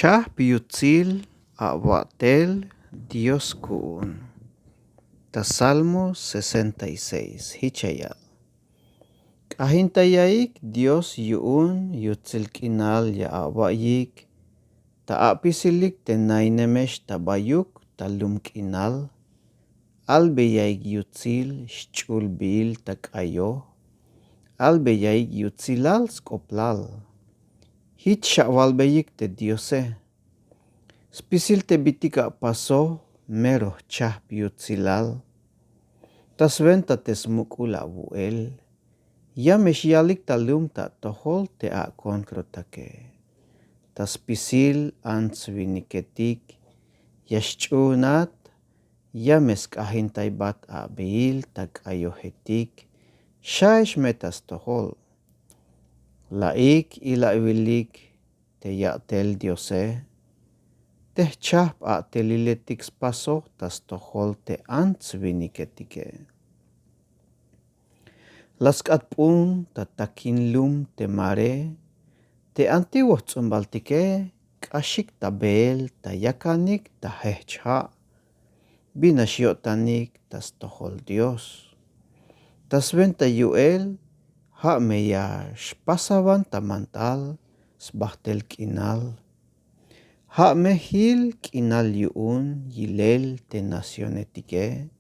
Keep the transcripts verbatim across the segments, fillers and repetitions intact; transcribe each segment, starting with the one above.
Chajp yutsil awa'tel Dios ku'un. Ta Salmo sesenta y seis jich ya yal: K'ajintayaik Dios yu'un yutsil k'inal ya awa'iyik, ta apisilik te nainemex ta bayuk ta lum k'inal. Albeyaik yutsil xch'ulbil ta k'ayoj, albeyaik yutsilal sk'oplal. Jich xawalbeyik te Diose. Spisil te bitik apasoj mero jchajp yutsilal. Ta swenta te smuk'ul awu'el, ya me xyalik ta lum ta atojol te akontrotake. Ta spisil ants winiketik ya xch'uunat, ya me sk'ajintaybat abiil ta k'ayojetik, xaex me ta stojol. La'ik ilawilik te ya'tel Diose, te jchajp ateliletik spasoj ta stojol te ants winiketike. La sk'at p'un ta takin lum te mare, te antiguo jts'umbaltike k'axik ta beel ta yakanik ta jejch ja'. Bin nax yo'tanik ta stojol Dios. Ta swenta yu'el ja' me ya xpasawan ta mandal sbajtel k'inal. Ja' me jil k'inal yu'un yilel te nacionetike.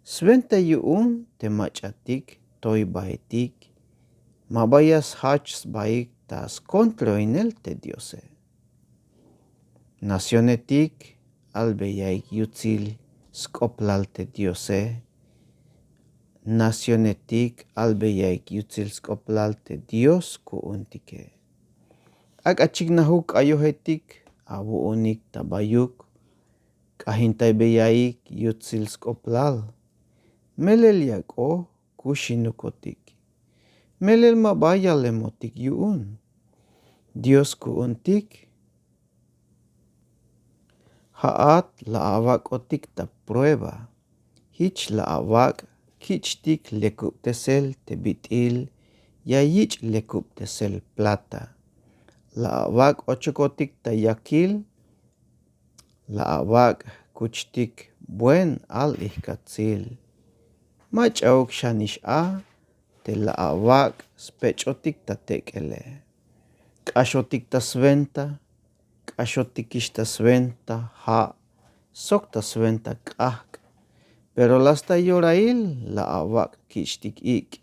Swenta yu'un te mach'atik toybaetik, ma ba ya sjach sbaik ta skontroinel te Diose. Nacionetik albeyaik yutsil sk'oplal te Diose. Nacionetik albeyaik yutsil sk'oplal te Dios ku'untike. Ak'a chiknajuk k'ayojetik awu'unik ta bayuk, k'ajintaybeyaik yutsil sk'oplal. Melel yak'oj kuxinukotik. Melel ma ba yalemotik yu'un. Dios ku'untik. Ja'at la awak'otik ta prueba. Jich la awak' kich'tik lekubtesel te bit'il ya yich' lekubtesel plata. La awak' ochokotik ta yakil. La awak' kuch'tik buen al ijk'atsil. Mach'auk xanix a te la awak' spech'otik ta tek'ele. K'axotik ta swenta, k'axotikix ta swenta ja' sok ta swenta k'ajk'. Pero la sta yorail la awak' kich'tik ik'.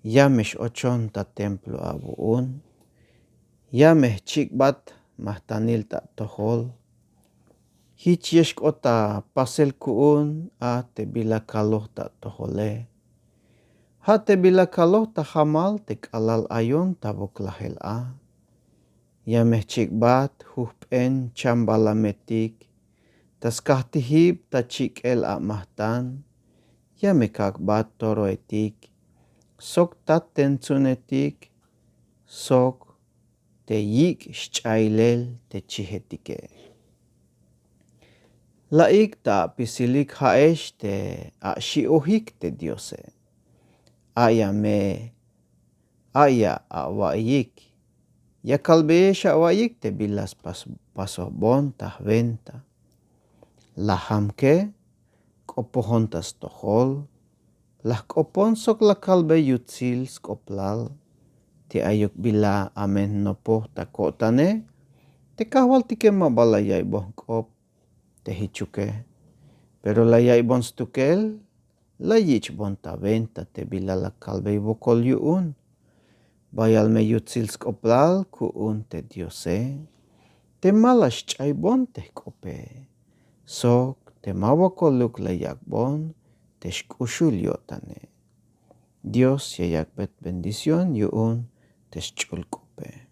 Ya me x-ochon ta templo awu'un. Ya me jchik'bat majtanil ta atojol. Jich ya xk'ot ta pasel ku'un a te bila kaloj ta atojole. Ja' te bila kaloj ta jamal te k'alal ayon ta woklajel a. Ya me jchik'bat jujp'en chambalametik ta skajtijib ta chik'el amajtan. Ya me kak'bat toroetik sok ta tentsunetik sok te yik' xch'ailel te chijetike. La'ik ta apisilik ja'ex te axi'ojik te Diose. A'ya me a'ya awa'iyik. Ya kalbeyex awa'iyik te bila spasojbon ta jwenta. La jamke, k'opojon ta stojol. La jk'opon sok la kalbey yutsil sk'oplal. Te ayuk bila amen nopoj ta ko'tane, te kajwaltike ma ba la ya'iybon jk'op te jichuke. Pero la ya'iybon stukel, la yich'bon ta wenta te bila la kalbey wokol yu'un. Bayal me yutsil sk'oplal ku'un te Diose, te ma la xch'aybon te jk'ope sok te ma wokoluk la yak'bon te xk'uxul yo'tane. Dios ya yak'bey bendición yu'un te xch'ul k'ope.